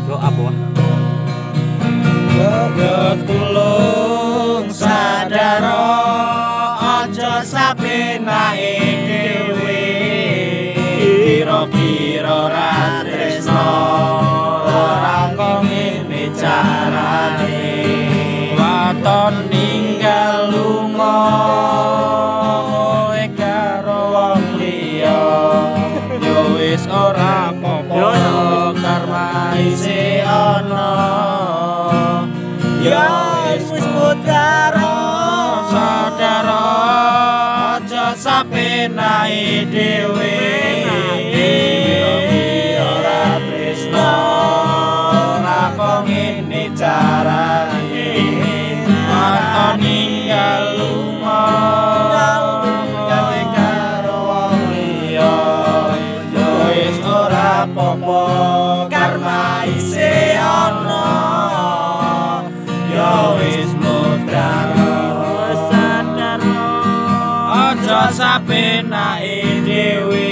Yo apa? Yo tulung sadaro aja sapenake dhewe. Kira-kira ra tresno ora kok ngene carane. Waton ninggal lunga kowe karo wong liya. Yo wis ora apa-apa karma isih ana. Ya wis mudaro sadaro aja sapenake dhewe. Ora tresno ora kok ngene carane. Waton ninggal lunga kowe karo wong liya. Ya wis ora apa-apa karma isih ana. Ya wis mudaro sadaro aja sapenake dhewe.